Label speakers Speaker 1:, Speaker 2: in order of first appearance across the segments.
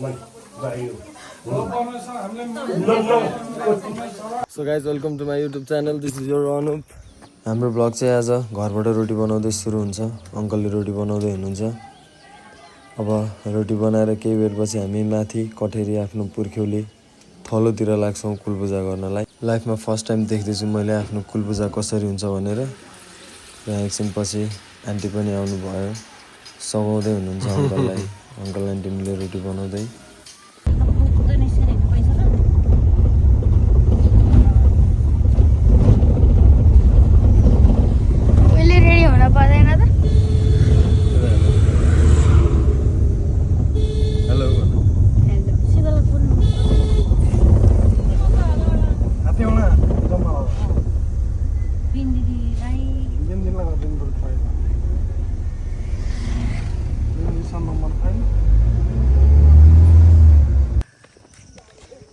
Speaker 1: So guys welcome to my YouTube channel this is your Anup हाम्रो blog चाहिँ आज घरबाट रोटी बनाउँदै सुरु हुन्छ अङ्कलले रोटी बनाउँदै हुनुहुन्छ अब रोटी बनाएर केही बेरपछि हामी माथि कठेरी आफ्नो पुर्ख्यौली थलोतिर लाग्छौँ कुलपूजा गर्नलाई लाइफमा फर्स्ट टाइम देख्दैछु मैले आफ्नो कुलपूजा कसरी हुन्छ भनेर र एकछिनपछि आन्टी पनि आउनुभयो सघाउँदै हुनुहुन्छ अङ्कललाई अङ्कल आन्टीले रोटी बनाउँदै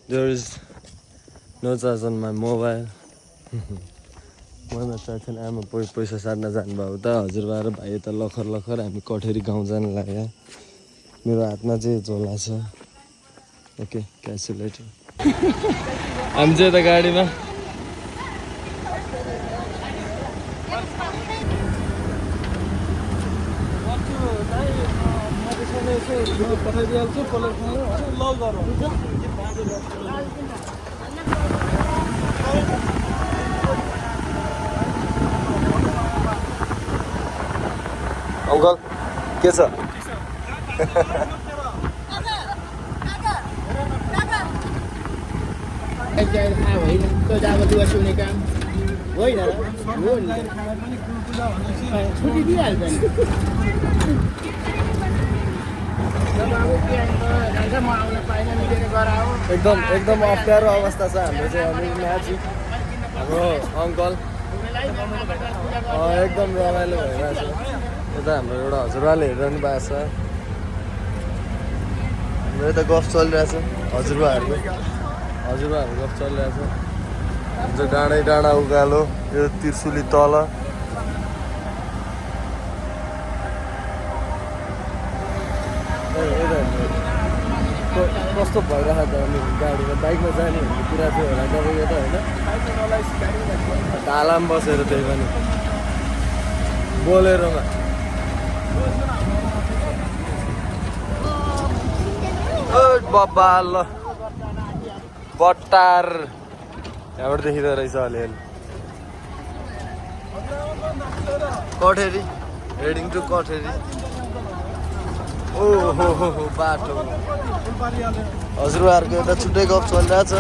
Speaker 1: There is no charge on my mobile. Mana charge छैन आमा पैसा साट्न जानुभयो त हजुरबा र भाइ त लखर लखर हामी कठेरी गाउँ जानु लाग्यो मेरो हातमा चाहिँ झोला छ ओके क्याच यु लेटर हामी चाहिँ त गाडीमा अङ्कल के छ एकदम अप्ठ्यारो अवस्था छ हाम्रो चाहिँ अनि माथि हाम्रो अङ्कल एकदम रमाइलो भइरहेछ यता हाम्रो एउटा हजुरबाले हेरिरहनु भएको छ हाम्रो यता गफ चलिरहेछ हजुरबाहरूको गफ चलिरहेछ जो डाँडै डाँडा उकालो यो त्रिशुली तल कस्तो भइरहेको त अनि गाडीमा बाइकमा जाने भन्ने कुरा थियो होला तपाईँको त होइन ढालामा बसेर त्यही पनि बोलेरोमा बाबा ल बट्टार यहाँबाट देखिँदो रहेछ अलिअलि कठेरी हेडिङ टु कठेरी ओहो हो बाटो हजुरबाहरूको यता छुट्टै गफ चलिरहेछ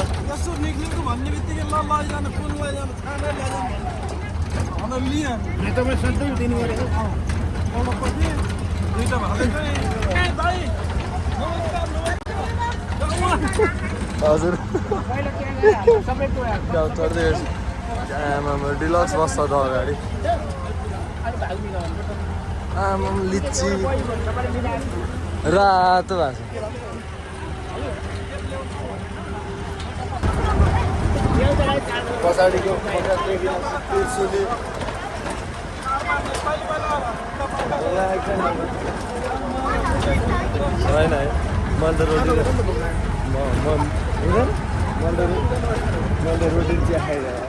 Speaker 1: हजुर चढ्दै आमा डिलक्स बस्छ त अगाडि आमा लिच्ची रातो भएको छ पछाडिको त्रिशुली होइन है मैले रोटी चिया खाइरहेको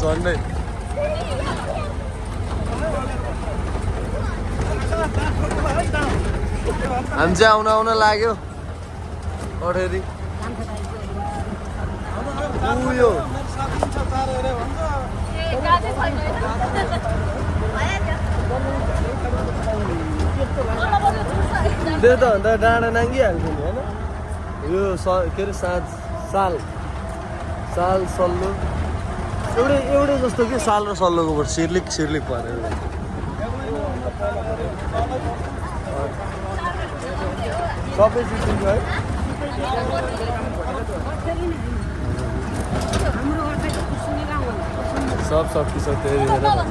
Speaker 1: झन्डै हामी चाहिँ आउन लाग्यो कठेरी उयो त्यो त अन्त डाँडा नाङ्गिहाल्छ नि होइन यो के अरे साल सल्लो एउटै जस्तो कि साल र सल्लोको पर्छ सिर्लिक परेर सबै सिक्किन्छ है सब सकिसक्यो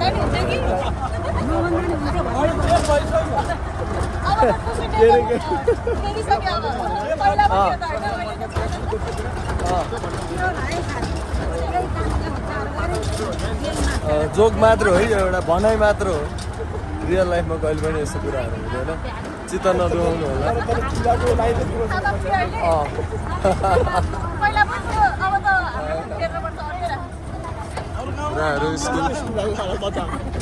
Speaker 1: जोक मात्र हो एउटा भनाइ मात्र हो रियल लाइफमा कहिले पनि यस्तो कुराहरू हुँदैन चित्त नदुखाउनु होला कुराहरू स्कुल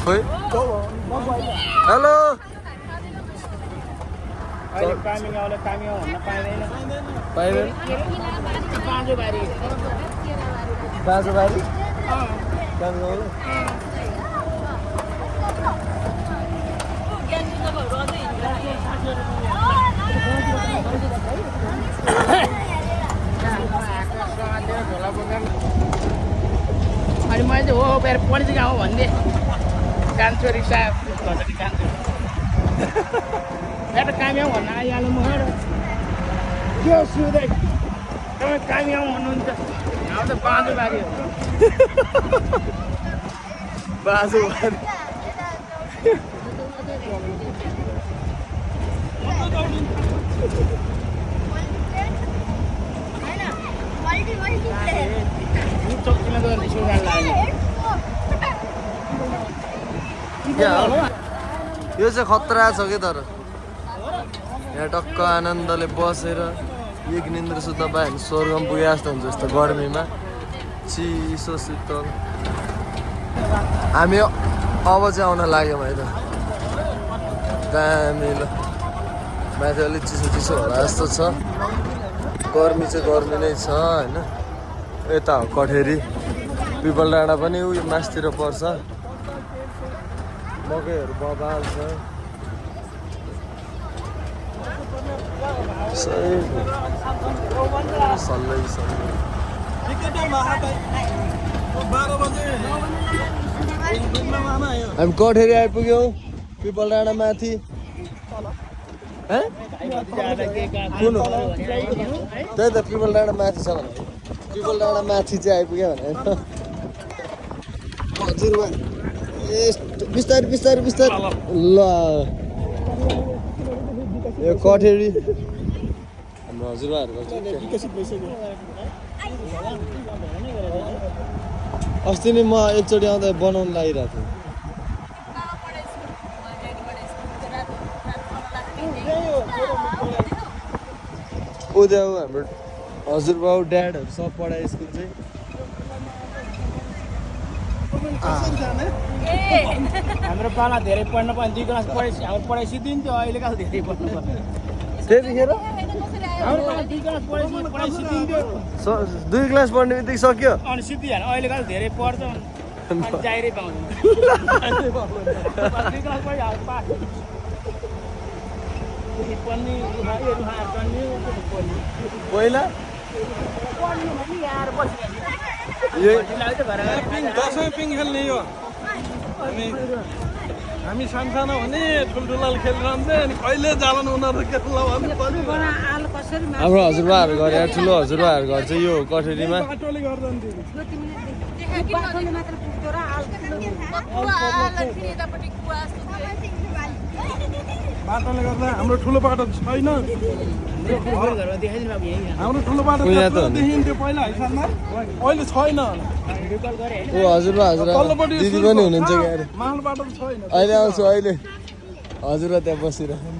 Speaker 1: खोइ हेलो पाइँदैन बाजोबारी
Speaker 2: अनि मैले चाहिँ हो मेरो पढ्ने चाहिँ हो भन्ने कान्छो रिक्सा कान्छो मेरो कामी आउँ भन्न आइहाल्नु म के सुधै तपाईँ कामी आउँ भन्नुहुन्छ अब त बाँझोबारी हो
Speaker 1: बाजोबारी यो चाहिँ खतरा छ कि तर यहाँ टक्क आनन्दले बसेर एक निन्द्र सुत्न पायो भने स्वर्गम पुगे जस्तो हुन्छ यस्तो गर्मीमा चिसो शीतल हामी अब चाहिँ आउन लाग्यौँ है त दामी ल माथि अलिक चिसो चिसो होला जस्तो छ गर्मी चाहिँ गर्मी नै छ होइन यता हो कठेरी पिपल डाँडा पनि उयो मासतिर पर्छ मकैहरू बबाल छ सल्लै हामी कठेरी आइपुग्यौँ पिपल डाँडा माथि कुन हो त्यही त पिपल डाँडा माथि छ भने पिपल डाँडा माथि चाहिँ आइपुग्यो भने हजुरबा बिस्तारै बिस्तारै बिस्तारै ल यो कठेरी हाम्रो हजुरबाहरूको अस्ति नै म एकचोटि आउँदा बनाउनु लागिरहेको थिएँ उद्या हाम्रो हजुरबाउ ड्याडहरू सब पढाए स्कुल चाहिँ
Speaker 2: हाम्रो पाला धेरै पढ्न पायो 2 क्लास पढेपछि हाम्रो पढाइ सिद्धिन्थ्यो अहिले काल धेरै पढ्नु पर्छ
Speaker 1: त्यतिखेर
Speaker 2: हाम्रो पाला 2 क्लास पढेपछि पढाइ सिद्धिन्थ्यो
Speaker 1: 2 क्लास पढ्ने बित्तिकै सक्यो
Speaker 2: अनि सिद्धिहाल्यो अहिले काल धेरै पढ्छ जाइरै पाउँदैन 2 क्लास पढिहाल्छ पास
Speaker 1: पहिला
Speaker 3: दसैँ पिङ खेल्ने यो हामी सानसानो भने ठुल्ठुलाले खेलिरहन्छ अनि कहिले जालन उनीहरू खेल्न भन्नु पर्यो
Speaker 1: हाम्रो हजुरबाहरू घर या ठुलो हजुरबाहरू घर चाहिँ यो कठेरीमा
Speaker 3: बाटोले गर्दा नि बाटोले गर्दा हाम्रो ठुलो बाटो छैन हाम्रो ठुलो बाटो देखिन्थ्यो पहिला हैसालमा अहिले छैन
Speaker 1: ओ हजुरबा हजुरबा दिदी पनि हुनुहुन्छ क्या
Speaker 3: माल बाटो छैन
Speaker 1: अहिले आउँछु अहिले हजुरबा त्यहाँ बसिरहेको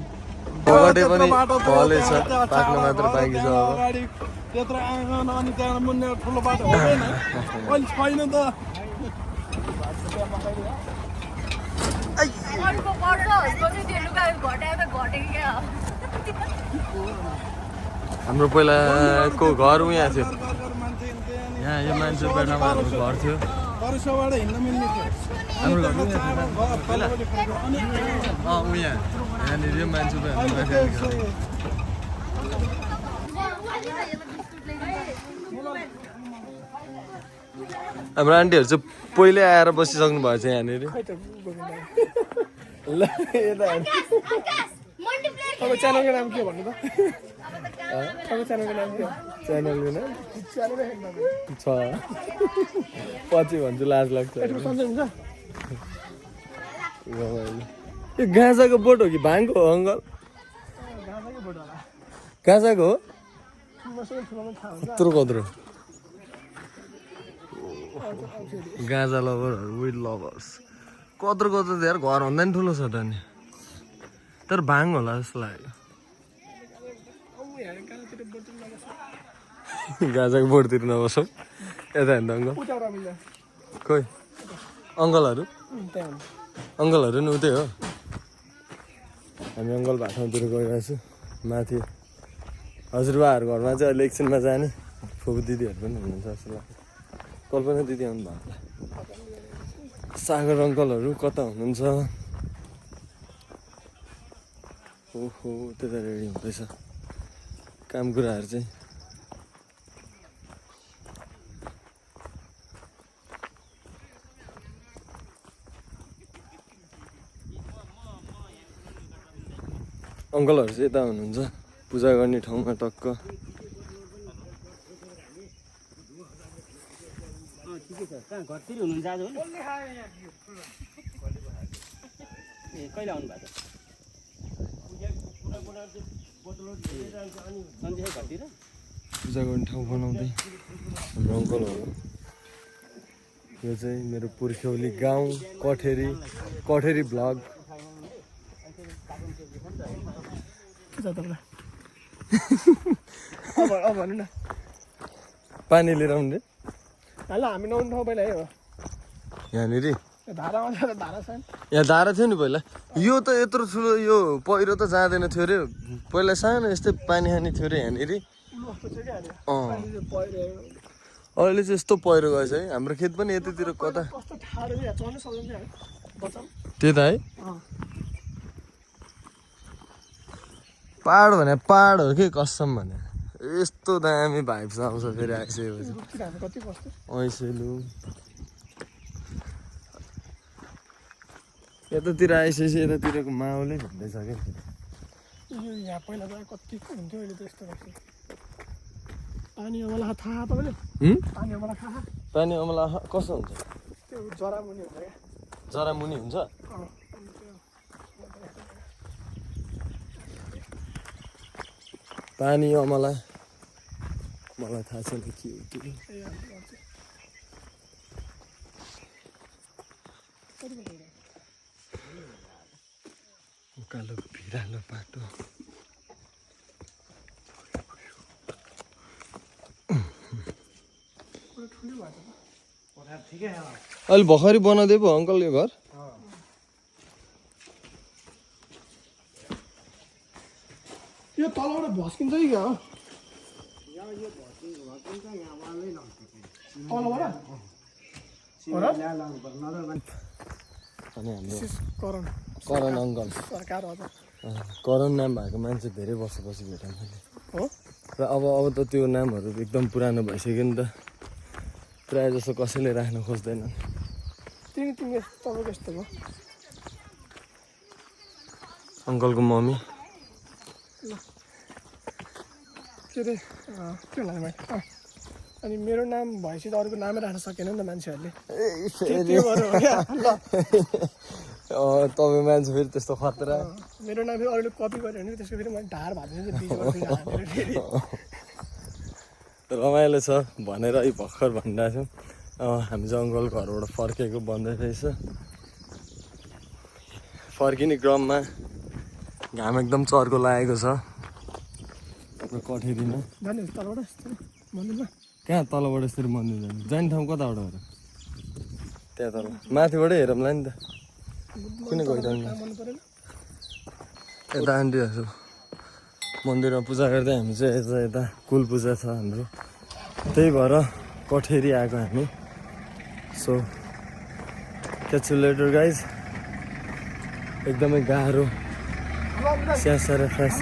Speaker 1: बगटे पनि भलै छ पाक्न मात्र बाँकी छ अब
Speaker 3: त्यत्रो आँगन अनि त्यहाँ मुन्ने ठुलो बाटो हुँदैन अहिले छैन त
Speaker 1: हाम्रो पहिलाको घर उहाँ थियो यहाँ यो मान्छे बेलामा हाम्रो घर थियो
Speaker 3: वर्षबाट हिँड्न मिल्ने थियो
Speaker 1: हाम्रो घर उहाँ यहाँनिर यो मान्छे हाम्रो आन्टीहरू चाहिँ पहिल्यै आएर बसिसक्नु भएको छ यहाँनिर ल
Speaker 3: अब च्यानलको नाम के भन्नु त
Speaker 1: च्यानलको नाम छ पछि भन्छु लाज लाग्छ यो गाँजाको बोट हो कि भाङको हो अङ्कल गाँजाको हो कत्रो कत्रो गाँजा लभरहरू विड लभर्स कत्रो कत्रो यार घर भन्दा नि ठुलो छ त नि तर भाङ होला जस्तो लाग्यो गाजाको बोर्डतिर नबसौँ यता हेर्नु अङ्कल खोइ अङ्कलहरू नि उतै हो हामी अङ्कल भएको ठाउँतिर गइरहेको छु माथि हजुरबाहरू घरमा चाहिँ अहिले एकछिनमा जाने फुपू दिदीहरू पनि हुनुहुन्छ जस्तो लाग्छ कल्पना दिदी आउनु भएको सागर अङ्कलहरू कता हुनुहुन्छ ओहो त्यता रेडी हुँदैछ काम कुराहरू चाहिँ अङ्कलहरू चाहिँ यता हुनुहुन्छ पूजा गर्ने ठाउँमा टक्क
Speaker 2: घरतिर हुनुहुन्छ आज हो ए कहिले आउनु भएको सन्देश घरतिर
Speaker 1: पूजा गर्ने ठाउँ बनाउँदै हाम्रो अङ्कलहरू यो चाहिँ मेरो पुर्ख्यौली गाउँ कठेरी भ्लग
Speaker 3: भन्नु न
Speaker 1: पानी लिएर आउने
Speaker 3: ल हामी नआउनु ठाउँ पहिला हो
Speaker 1: यहाँनिर
Speaker 3: धारामा धारा छ
Speaker 1: यहाँ धारा थियो नि पहिला यो त यत्रो ठुलो यो पहिरो त जाँदैन थियो अरे पहिला सानो यस्तै पानी खानी थियो अरे यहाँनिर अहिले चाहिँ यस्तो पहिरो गएछ है हाम्रो खेत पनि यतातिर कता त्यता है पहाड भने पहाड हो कि कसम भने यस्तो दामी भाइब्स आउँछ फेरि आइसकेपछि ऐसेलु यतातिर आइसकेपछि यतातिरको माहौलै भन्दैछ क्या
Speaker 3: यहाँ पहिला त कति हुन्थ्यो अहिले त यस्तो लाग्छ पानी अमला थाहा तपाईँले पानी अमला थाहा
Speaker 1: पानी अमला कस्तो हुन्छ
Speaker 3: त्यो जरामुनि हुन्छ क्या
Speaker 1: जरामुनि हुन्छ पानी अमला मलाई थाहा छैन के हो के उकालो भिरालो बाटो अहिले भर्खरै बनाउँदै पो अङ्कल यो घर
Speaker 3: यो तलबाट भस्किन्छ कि क्या हो
Speaker 1: अनि हाम्रो
Speaker 3: करण
Speaker 1: करण अङ्कल
Speaker 3: सरकार हो
Speaker 1: करण नाम भएको मान्छे धेरै वर्षपछि भेटेँ मैले
Speaker 3: हो
Speaker 1: र अब त त्यो नामहरू एकदम पुरानो भइसक्यो नि त प्रायः जस्तो कसैले राख्न खोज्दैनन्
Speaker 3: तिमी तपाईँको यस्तो भयो
Speaker 1: अङ्कलको मम्मी
Speaker 3: के अरे के होला भाइ अनि मेरो नाम भएपछि त अरूको नामै राख्न सकेन नि त मान्छेहरूले
Speaker 1: तपाईँ मान्छे फेरि त्यस्तो खतरा
Speaker 3: मेरो नाम फेरि अरूले कपी गर्यो भने त्यसको फेरि मैले ढाड भाँच्नु
Speaker 1: रमाइलो छ भनेर यी भर्खर भनिरहेको छौँ हामी चाहिँ अङ्कल घरबाट फर्केको बन्दै रहेछ फर्किने क्रममा घाम एकदम चर्को लागेको छ कठेरीमा कहाँ तलबाट यसरी मन्दिर जाने जाने ठाउँ कताबाट हो त्यहाँ तल माथिबाटै हेरौँला नि त किन गइरहनु यता आन्टीहरू मन्दिरमा पूजा गर्दै हामी चाहिँ यता कुल पूजा छ हाम्रो त्यही भएर कठेरी आएको हामी so catch you letter guys एकदमै गाह्रो स्याहार फ्यास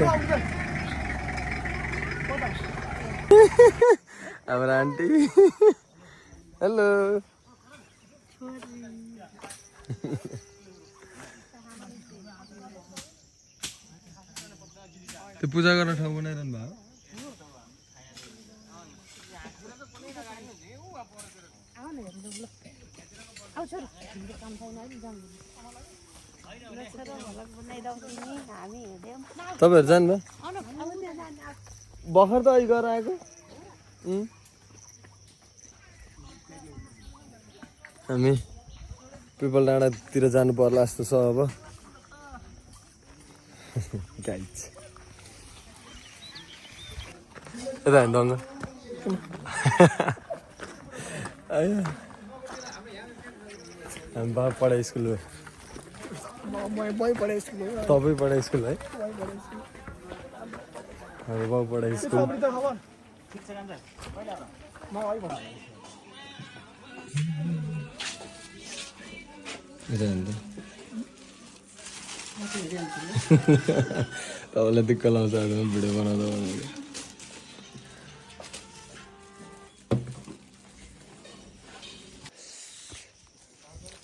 Speaker 1: हाम्रो आन्टी हेलो त्यो पूजा गर्ने ठाउँ बनाइरहनु भयो तपाईँहरू जानुभयो भर्खर त अहिले गएर आएको हामी पिपल डाँडातिर जानु पर्ला जस्तो छ अब गाइज यता हेर्नु अङ्ग हामी बा पढाइ स्कुल हो तपाईँ पढाइ स्कुल है हाम्रो बाउ पढाइ स्कुल तपाईँलाई दिक्क लाउँछ भिडियो बनाउँदा भनेर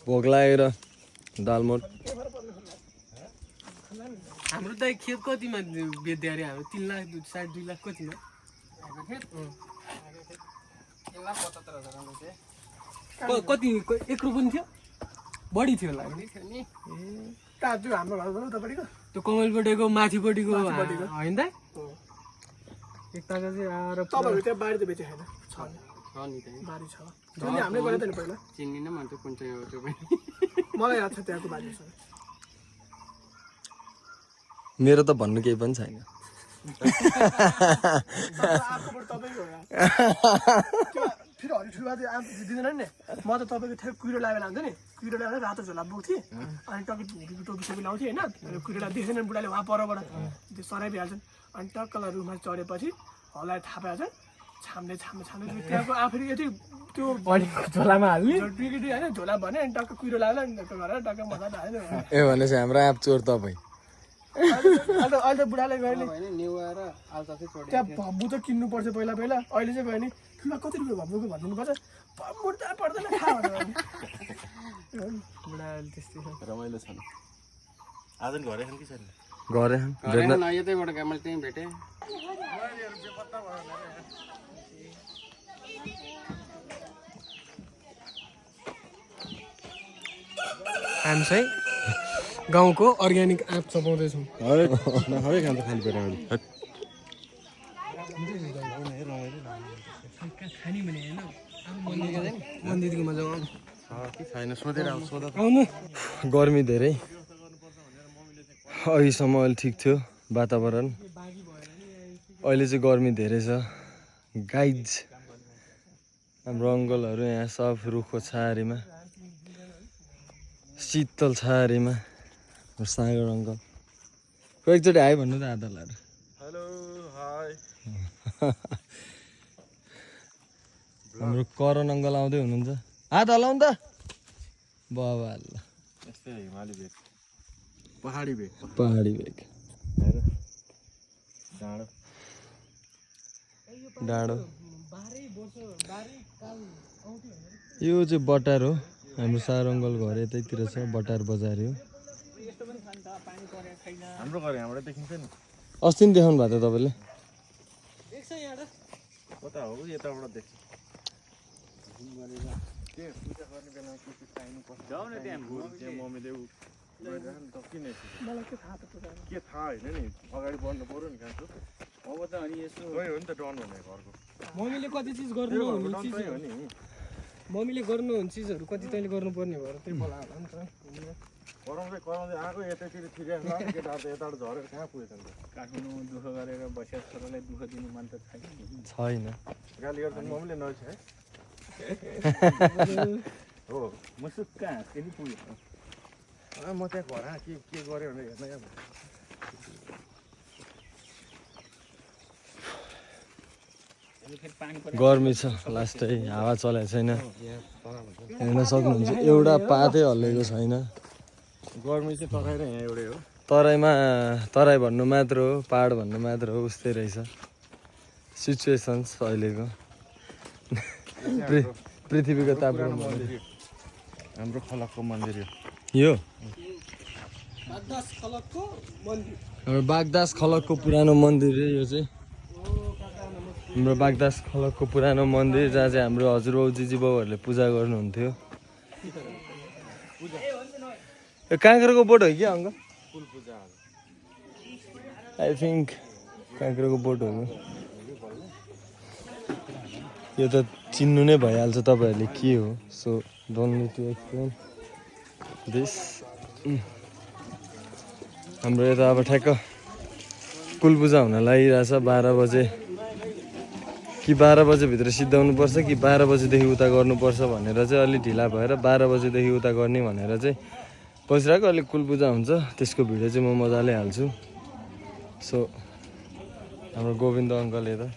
Speaker 1: भोक लागेर दालमोट
Speaker 3: हाम्रो त खेत कतिमा बेच्दै अरे हाम्रो 3 लाख 2 लाख कतिमा कति 1 रुपैयाँ थियो बढी थियो होला दाजु हाम्रो घरबाट उतापट्टिको त्यो कमलपट्टिको माथिपट्टिको होइन त एक ताका चाहिँ आएर तपाईहरु त्यहाँ बारी त बेचे छैन छ नि त बारी छ जसले हामीले गरेको नि पहिला चिन्दिन म त कुन चाहिँ हो त्यो पनि मलाई याद छ त्यहाँको बारी छ
Speaker 1: मेरो त भन्नु केही पनि छैन
Speaker 3: फेरि हरि ठुलो बाजे दिँदैन नि म त तपाईँको ठ्याक कुहिरो लगाएर लान्थेँ नि कुहिरो लगाएर रातो झोला बोक्थेँ अनि टक्क टोपी सोपी लाउँथेँ होइन कुहिरो लाएर देख्दैन बुढाले उहाँ परबाट त्यो सराइहाल्छन् अनि टक्कलाई रुखमा चढेपछि हल्लाएर थापेको छ छाम्दै त्यहाँको आफै यति त्यो झोलामा हाल्ने होइन झोला भने अनि टक्क कुहिरो लगाएर गरेर टक्क मजा हाल्यो
Speaker 1: ए भनेपछि हाम्रो एप चोर तपाईँ
Speaker 3: अहिले त बुढाले गयो नि त्यहाँ भब्बु त किन्नुपर्छ पहिला अहिले चाहिँ गयो नि ठुलो कति रुपियाँ भब्बुको भनिदिनुपर्छ भब्बु त पर्दैन खा भनेर बुढाले त्यस्तै
Speaker 2: रमाइलो छ आज घरै खान कि छैन
Speaker 1: गरे
Speaker 3: यतैबाट गएँ मैले त्यहीँ भेटेँ हामी चाहिँ गाउँको अर्ग्यानिक आँप चपाउँदैछौँ
Speaker 2: नखाए खान्छ खाली पेट
Speaker 3: खाने भने होइन मन्दिरको मजा
Speaker 2: छैन सोधेर
Speaker 3: आउनु
Speaker 1: गर्मी धेरै अघिसम्म अहिले ठिक थियो वातावरण अहिले चाहिँ गर्मी धेरै छ गाइज हाम्रो अङ्कलहरू यहाँ सब रुखको छाहारीमा शीतल छाहारीमा सागर अङ्कल एकचोटि आयो भन्नु त आदरलाई
Speaker 2: हेलो हाई
Speaker 1: हाम्रो करण अङ्कल आउँदै हुनुहुन्छ हात हलाउनु त बाबा
Speaker 2: यस्तै हिमाली बेग पहाडी बेग
Speaker 1: डाँडो यो चाहिँ बटार हो हाम्रो सागर अङ्कल घर यतैतिर छ बटार बजार हो
Speaker 2: हाम्रो घर यहाँबाट देखिन्छ नि
Speaker 1: अस्ति नि देखाउनु भएको थियो तपाईँले
Speaker 2: कता हो यताबाट देख्छ पूजा गर्ने बेलामा के पाइनुपर्छ मम्मीले के थाहा होइन नि अगाडि बढ्नु पर्यो नि खान्छु अब त अनि यसो हो नि त डन हुने घरको
Speaker 3: मम्मीले कति चिज गर्नु
Speaker 2: हो नि
Speaker 3: मम्मीले गर्नुहुन्छ चिजहरू कति तैँले गर्नुपर्ने भएर त्यही बोलाएको नि त
Speaker 2: कराउँदै आएको यतातिर ठिकै छ केटाहरू त यताबाट झरेर कहाँ पुगेछ नि त काठमाडौँ दुःख गरेर बसेको छोरालाई दुःख दिनु मन त
Speaker 1: छैन
Speaker 2: गाली गर्दा मम्मीले नछ है हो मुसुक्क हाँस्यो नि पुग्यो म त्यहाँ घर के गऱ्यो भनेर हेर्न यहाँ
Speaker 1: गर्मी छ लास्टै हावा चलेको छैन हेर्न सक्नुहुन्छ एउटा पातै हल्लेको छैन
Speaker 2: गर्मी चाहिँ तराई र यहाँ एउटै हो
Speaker 1: तराई भन्नु मात्र हो पहाड भन्नु मात्र हो उस्तै रहेछ सिचुएसन्स अहिलेको पृथ्वीको तापक्रम
Speaker 2: हाम्रो खलकको मन्दिर
Speaker 1: यो हाम्रो बागदास खलकको पुरानो मन्दिर हो यो चाहिँ हाम्रो बागदास खलकको पुरानो मन्दिर जहाँ चाहिँ हाम्रो हजुरबाउ जिजीबाउहरूले पूजा गर्नुहुन्थ्यो यो काँक्रोको बोट हो कि अङ्कल आई थिङ्क काँक्रोको बोट हो यो त चिन्नु नै भइहाल्छ तपाईँहरूले के हो so don't need to explain this हाम्रो यता अब ठ्याक्क कुल पूजा हुन लागिरहेछ 12 बजे कि 12 बजेभित्र सिद्धाउनु पर्छ कि 12 बजेदेखि उता गर्नुपर्छ भनेर चाहिँ अलि ढिला भएर 12 बजेदेखि उता गर्ने भनेर चाहिँ बसिरहेको। अलिक कुल पूजा हुन्छ त्यसको भिडियो चाहिँ म मजाले हाल्छु। सो हाम्रो गोविन्द अङ्कल यता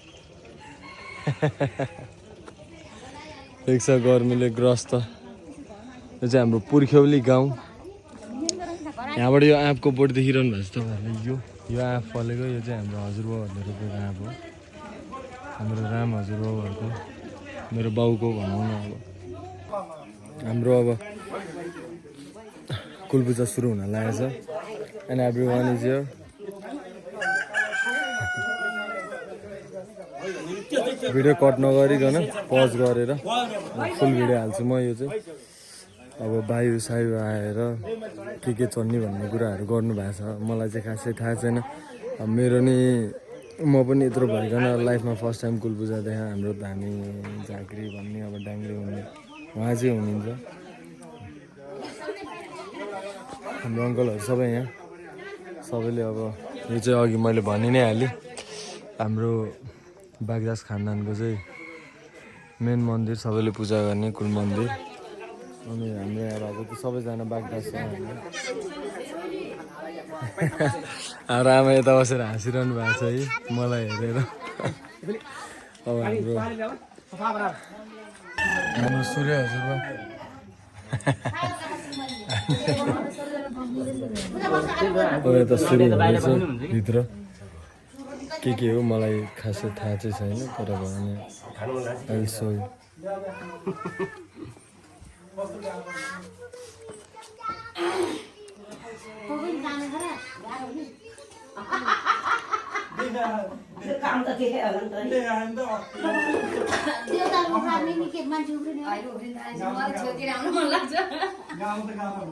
Speaker 1: एक छ गर्मीले ग्रस्त। यो चाहिँ हाम्रो पुर्ख्यौली गाउँ। यहाँबाट यो आँपको बोट देखिरहनु भएको छ तपाईँहरूले। यो आँप फलेको यो चाहिँ हाम्रो हजुरबाउहरूले रोपेको आँप हो। हाम्रो राम हजुरबाउहरूको मेरो बाउको भनौँ न। अब हाम्रो अब कुल पूजा सुरु हुन लागेको छ and everyone is here. Video cut नगरिकन पज गरेर फुल भिडियो हाल्छु म। यो चाहिँ अब बायु सायु आएर के चल्ने भन्ने कुराहरू गर्नुभएको छ। मलाई चाहिँ खासै थाहा छैन। मेरो नि म पनि यत्रो भइकन लाइफमा फर्स्ट टाइम कुल पूजा देखाएँ। हाम्रो धामी झाँक्री भन्ने अब डाङ्ग्री हुने उहाँ चाहिँ हुनुहुन्छ। हाम्रो अङ्कलहरू सबै यहाँ सबैले अब यो चाहिँ अघि मैले भनि नै हालेँ हाम्रो बागदास खानदानको चाहिँ मेन मन्दिर सबैले पूजा गर्ने कुल मन्दिर। अनि हाम्रो यहाँ भएको त सबैजना बागदास छ। हाम्रो आमा यता बसेर हाँसिरहनु भएको छ है मलाई हेरेर। अब हाम्रो सूर्य हजुरबा अब यता सुरु हुँदैछ भित्र। के हो मलाई खासै थाहा चाहिँ छैन तर भने अहिले सो
Speaker 4: काम त के होला नि त नि देउता उफ्राउने नि के मान्छे उफ्रिने अहिले उफ्रिन्छ मलाई छेउतिर आउन मन लाग्छ गाउँ त गाउँ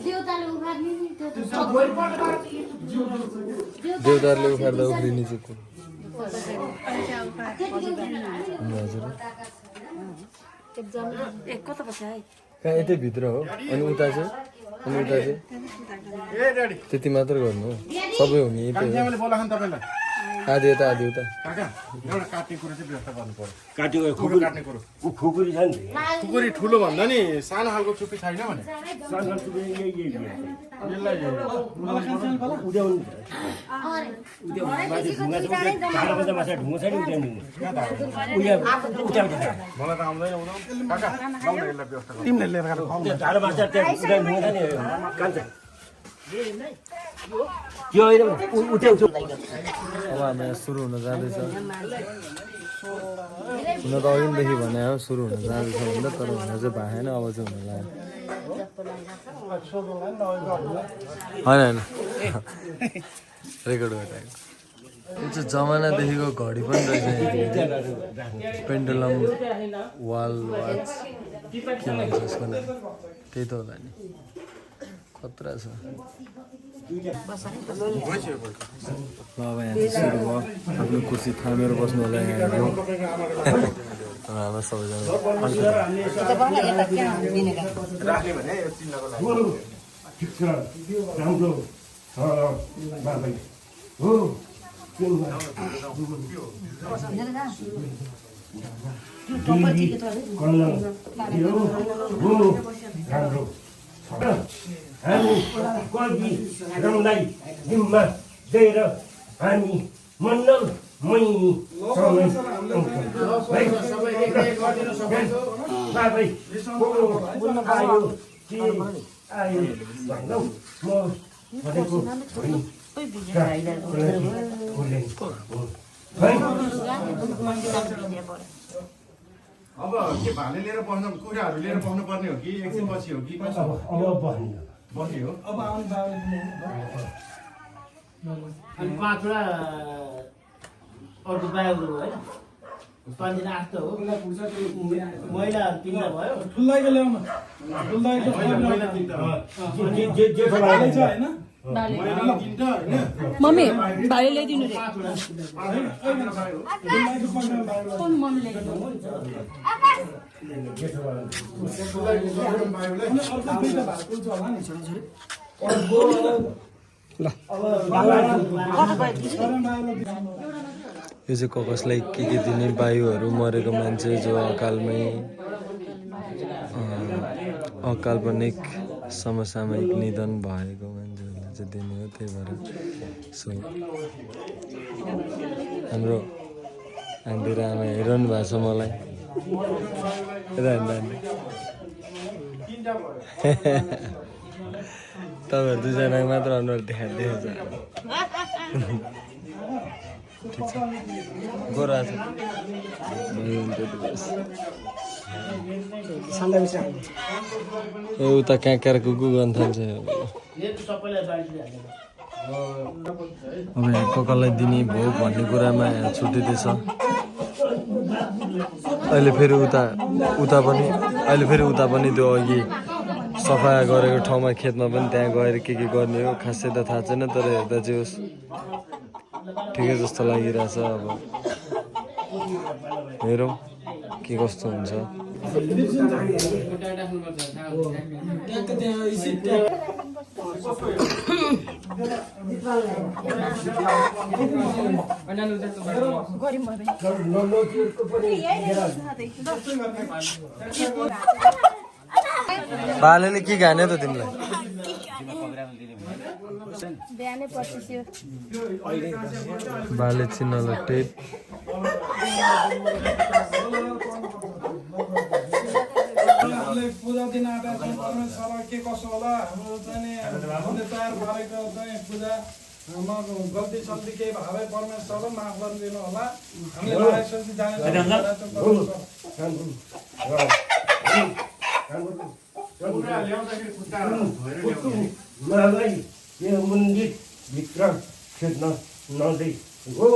Speaker 4: देउताले उफ्राउने नि त्यो
Speaker 1: देउताले उफ्रार्दा उफ्रिने चाहिँ को
Speaker 4: एक कता बस्छ है
Speaker 1: कहाँ यतै भित्र हो। अनि उता चाहिँ त्यति मात्र गर्नु हो सबै हुने यतै हो। आधी यता आधी उता
Speaker 2: खुकुरी ठुलो भन्दा नि सानो खालको चुप्पी छैन भने मलाई त आउँदैन तिमीले लिएर
Speaker 1: अब हाम्रो यहाँ सुरु हुन जाँदैछ। हुन त अघिदेखि भने हो सुरु हुन जाँदैछ भन्दा तर हुन चाहिँ भएन। अब चाहिँ हुन लाग्यो होइन रेकर्ड गरिरहेको। यो चाहिँ जमानादेखिको घडी पनि रहेछ। पेन्डुलम वाल वाच के भन्छ यसको नाम त्यही त होला नि खतरा छ। ल अब यहाँ सुरु भयो। आफ्नो खुसी थामेर बस्नु होला यहाँ हाम्रो सबैजना
Speaker 5: हामी कल्की रमलाई जिम्मा दिएर हामी मण्डल मैनी समय आयो के आयो भन्दा म भनेको
Speaker 2: अब के भाले लिएर बस्न कुराहरू लिएर बस्नु पर्ने हो कि एकछिन पछि हो कि कसो हो?
Speaker 5: अब
Speaker 2: बस्ने हो
Speaker 3: अब आउने बाबा
Speaker 6: अनि 5 वटा अर्को बायोहरू होइन 5 दिन 8 त हो महिला 3 टा भयो
Speaker 3: ठुल्लाइको ल्याउन ठुल्लाइको
Speaker 5: जे
Speaker 3: छ हैन
Speaker 4: मम्मी भाइले ल्याइदिनु रे कुन मम्मी ल्याइदिनु
Speaker 1: यो चाहिँ कसलाई के दिने वायुहरू मरेको मान्छे जो अकालमै अकाल्पनिक समसामयिक निधन भएको मान्छेहरूलाई चाहिँ दिने हो त्यही भएर सो हाम्रो आन्टी र आमा हेरिरहनु भएको छ मलाई तपाईँहरू दुईजनाको मात्र अनुहार देखाएको छ ठिक छ गोरा छ ए उता कहाँ कहाँ कुकु गर्न थाल्छ अब यहाँ कसलाई दिने भयो भन्ने कुरामा छुट्टिँदैछ अहिले फेरि उता पनि त्यो अघि सफा गरेको ठाउँमा खेतमा पनि त्यहाँ गएर के गर्ने हो खासै त थाहा छैन तर हेर्दा चाहिँ होस् ठिकै जस्तो लागिरहेछ अब हेरौँ के कस्तो हुन्छ बालेले के खाने त तिमीलाई बाले चिन्नल टेप
Speaker 7: पूजा दिन आँटा चाहिँ परमेश्वर के कसो होला हाम्रो चाहिँ हामीले तयार पारेको चाहिँ पूजामा गल्ती सल्ती केही भए परमेश्वर माफ गरिदिनु होला हामीले राखेपछि
Speaker 5: मलाई यो मन्दिरभित्र खेद्न नदै हो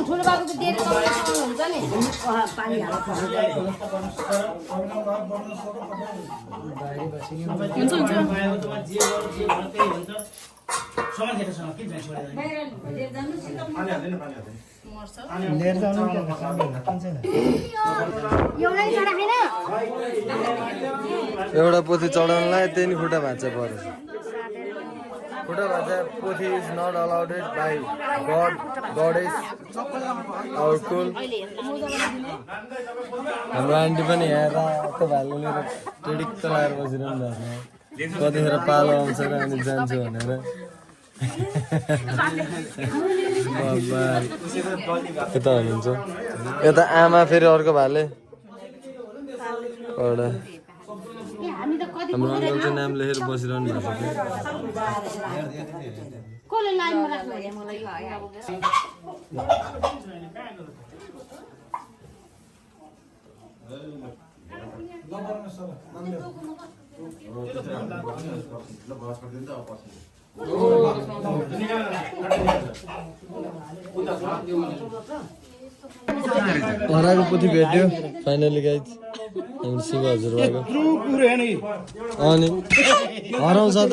Speaker 4: ठुलो बाबुको दिएर हुन्छ नि पानी
Speaker 1: एउटा पोथी चढाउनलाई त्यही खुट्टा भाँच्चा पऱ्यो खुट्टा भाँच्चा पोथी is not allowed by god goddess our कुल हाम्रो आन्टी पनि यहाँ रातो भाले लिएर टेडिक्क लगाएर बसिरहनु भएको छ कतिखेर पालो आउँछ र अनि जान्छु भनेर यता हुनुहुन्छ यता आमा फेरि अर्को भाले एउटा हाम्रो अङ्कल चाहिँ नाम लेखेर बसिरहनु भएको छ
Speaker 4: कसले लाइनमा राख्नु भने मलाई
Speaker 1: हराएको पोथी भेट्यो फाइनली गाइज हामी शिव हजुरबाको अनि हराउँछ त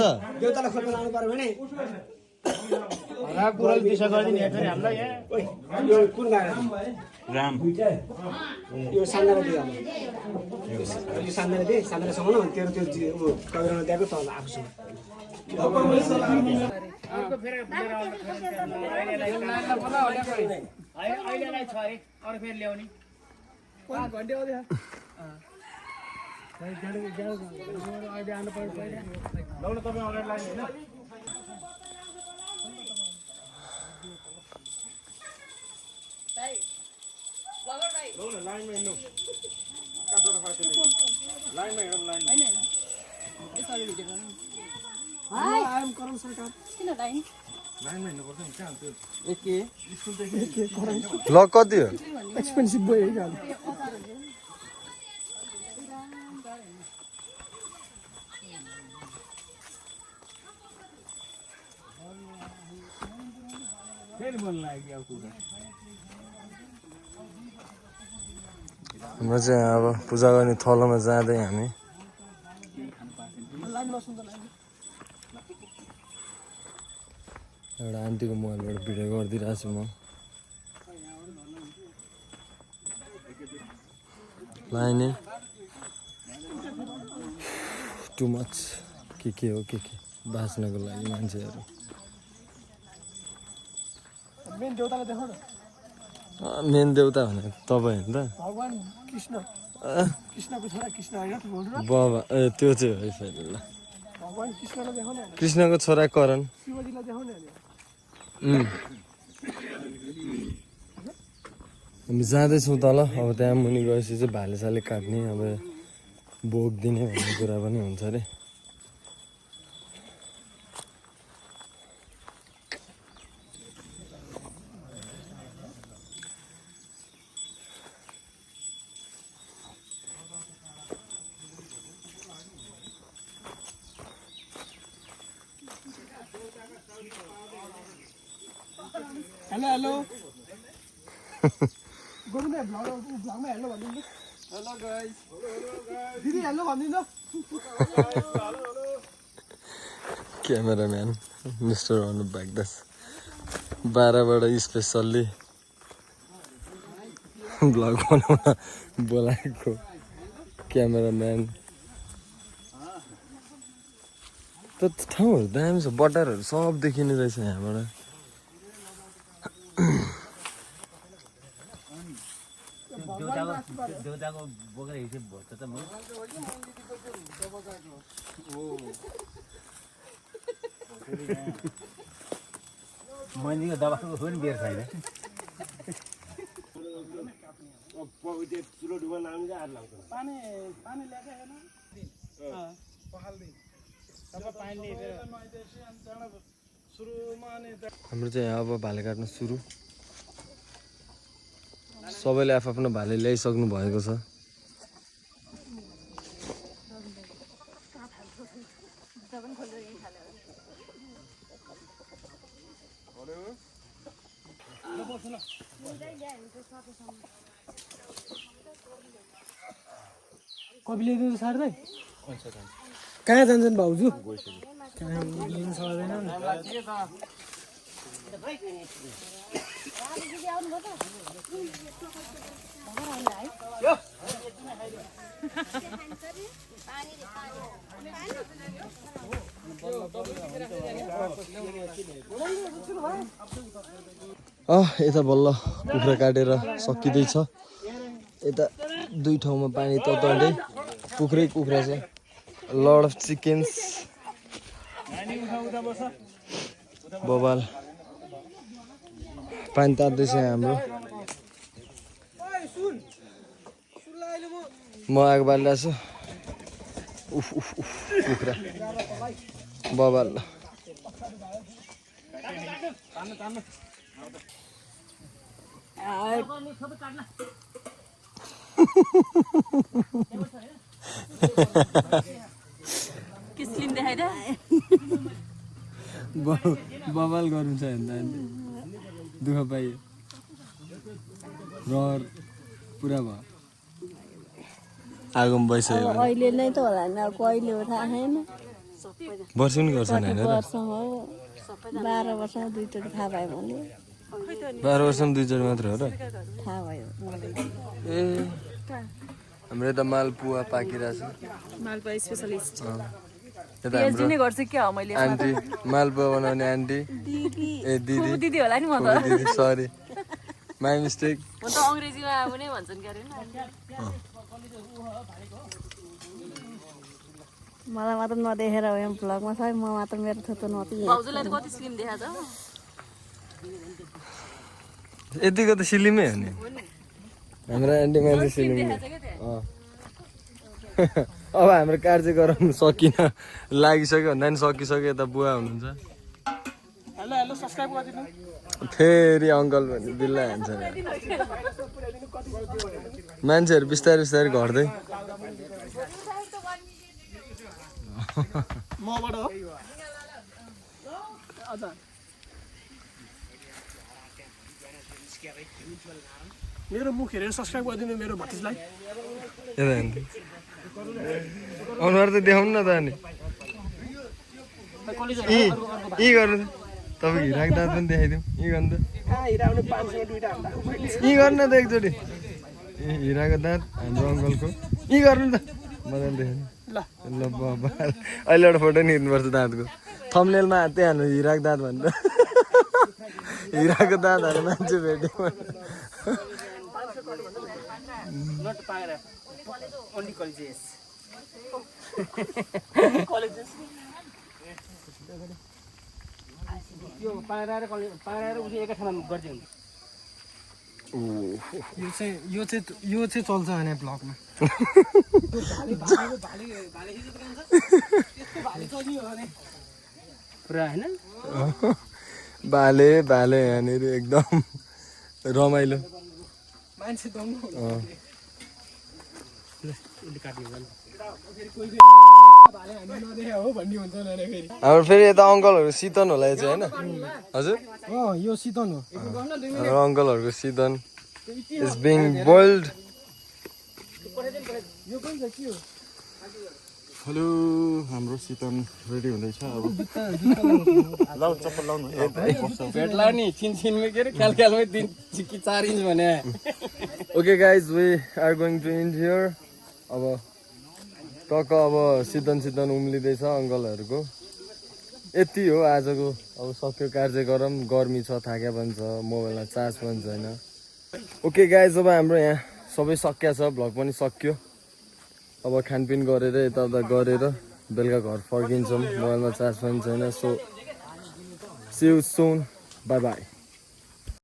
Speaker 2: राम
Speaker 3: यो सान्दाले सान्दालेसँग न तेरो त्यो कविरमा दिएको तल आएको छ
Speaker 2: अहिलेलाई छ अरे अरू फेरि ल्याउने
Speaker 3: घन्टे आउँदै अहिले आउनु पर्छ
Speaker 2: लाउनु तपाईँ अगाडि लाग्ने होइन
Speaker 3: आइएम करण सरकार
Speaker 4: किन लाइन
Speaker 1: ब्लग कति हो
Speaker 3: एक्सपेन्सिभ भयो है
Speaker 1: हाम्रो चाहिँ अब पूजा गर्ने थलोमा जाँदै हामी एउटा आन्टीको मोबाइलबाट भिडियो गरिदिइरहेको छु म लाने टु मच के हो के बाँच्नको लागि मान्छेहरू
Speaker 3: मेन देउतालाई देखाउ न
Speaker 1: मेन देउता भने तपाईँ होइन त
Speaker 3: भगवान् कृष्ण कृष्णको छोरा कृष्ण होइन
Speaker 1: बाबा ए त्यो चाहिँ है फेरि ल
Speaker 3: भगवान् कृष्णलाई देखाउ न
Speaker 1: कृष्णको छोरा करण
Speaker 3: शिवजीलाई देखाउ न
Speaker 1: हामी जाँदैछौँ तल अब त्यहाँ मुनि गएपछि चाहिँ भालेसाले काट्ने अब भोग दिने भन्ने कुरा पनि हुन्छ अरे
Speaker 3: हेलो हेलो गोविन्द भ्लगमा हेलो भनिदिनु हेलो गाइस दिदी हेलो भनिदिनु
Speaker 1: क्यामेराम्यान मिस्टर अनुप बागदास 12बाट स्पेसल्ली ब्लग बनाउन बोलाएको क्यामेराम्यान त ठाउँहरू दामी छ बटारहरू सब देखिने रहेछ यहाँबाट
Speaker 6: देउताको बोकेर हिँड्छ भन्छ त म मन्दिरको दबाको पनि बेर छैन
Speaker 1: हाम्रो चाहिँ अब भाले काट्न सुरु सबैले आफ्नो भाले ल्याइसक्नु भएको छ
Speaker 3: कविले दिनु सार्दै कहाँ जान्छन् भाउजू कहाँ लिनु सक्दैन
Speaker 1: यता बल्ल कुखुरा काटेर सकिँदैछ यता दुई ठाउँमा पानी तताउँदै कुखुरै कुखुरा छ लड अफ चिकन्स बबाल पानी तात्दैछ हाम्रो म आगो बालिरहेको छु उफ उफ उफ कुखुरा बबाल
Speaker 4: किसलिम देखाइदा
Speaker 1: बबाल गर्नु छ भने दुःख पाइयो रहर पुरा भयो आगोमा बसिसक्यो
Speaker 8: अहिले नै त होला नि अब कहिले हो थाहा छैन
Speaker 1: वर्ष पनि गर्छन् होइन
Speaker 8: वर्ष हो 12 वर्षमा दुईचोटि थाहा भयो भने
Speaker 1: 12 वर्षमा दुईचोटि मात्र हो र
Speaker 8: थाहा भयो
Speaker 1: ए हाम्रो यता मालपुवा पाकिरहेछ
Speaker 8: मालपुवा स्पेशलिस्ट
Speaker 1: यता हाम्रो
Speaker 8: नै गर्छु के हो मैले
Speaker 1: आन्टी मालपुवा बनाउने आन्टी
Speaker 8: दिदी
Speaker 1: ए दिदी
Speaker 8: दिदी होला नि म त
Speaker 1: दिदी सरी माई मिस्टेक
Speaker 8: म त अंग्रेजीमा अब नै भन्छन् के अरे मलाई मात्र नदेखेर हो यहाँ भ्लगमा छ म मात्र मेरो थोतो नति भाउजूलाई त कति स्लिम देखाछ
Speaker 1: यतिको त सिलिमै हो नि हाम्रो आन्टी मान्छे सिलिङमा अब हाम्रो कार्यक्रम सकिन लागिसक्यो भन्दा नि सकिसक्यो यता बुवा हुनुहुन्छ
Speaker 3: हेलो हेलो सब्स्क्राइब गरिदिनु
Speaker 1: फेरि अङ्कल भने बिल्ला हान्छ मान्छेहरू बिस्तारै बिस्तारै घट्दै
Speaker 3: मबाट हो अझ मेरो मुख हेरेर सब्स्क्राइब गरिदिनु मेरो भतिजलाई
Speaker 1: यता अनुहार त देखाउनु न त अनि यी गर्नु तपाईँ हिराको दाँत पनि देखाइदिउँ यी गर्नु त यी गर्नु न त एकचोटि हिराको दाँत हाम्रो अङ्कलको यी गर्नु त मजाले देखाउनु ल बाबा अहिले एउटा फोटो नि हिँड्नुपर्छ दाँतको थम्बनेलमा त्यही हाल्नु हिराको दाँत भनेर हिराको दाँत हाल्नु मान्छे भेट्यो
Speaker 6: Not Pagra. Only colleges. यो पारा र उसी एकै ठाउँमा गर्दै हुन्छ
Speaker 2: यो चाहिँ चल्छ भने ब्लगमा
Speaker 6: पुरा होइन
Speaker 1: भाले भाले यहाँनिर एकदम रमाइलो
Speaker 3: मान्छे दङ्गो
Speaker 1: हाम्रो फेरि यता अङ्कलहरू सितन होला यो चाहिँ होइन हजुर
Speaker 2: यो सितन हो
Speaker 1: हाम्रो अङ्कलहरूको सितन इज बिङ बोइल्ड हेलो हाम्रो सितन रेडी हुँदैछ अब
Speaker 2: भेट्ला नि छिनछिनमै के अरे ख्यालमै 3 कि 4 इन्च भने
Speaker 1: okay guys we are going to end here अब टक्क अब सितन उम्लिँदैछ अङ्कलहरूको यति हो आजको अब सक्यो कार्यक्रम गर्मी छ थाक्या पनि छ मोबाइलमा चार्ज पनि छैन ओके गाइज अब हाम्रो यहाँ सबै सकिया छ भ्लग पनि सकियो अब खानपिन गरेर यताउता गरेर बेलुका घर फर्किन्छौँ मोबाइलमा चार्ज पनि छैन so see you soon bye by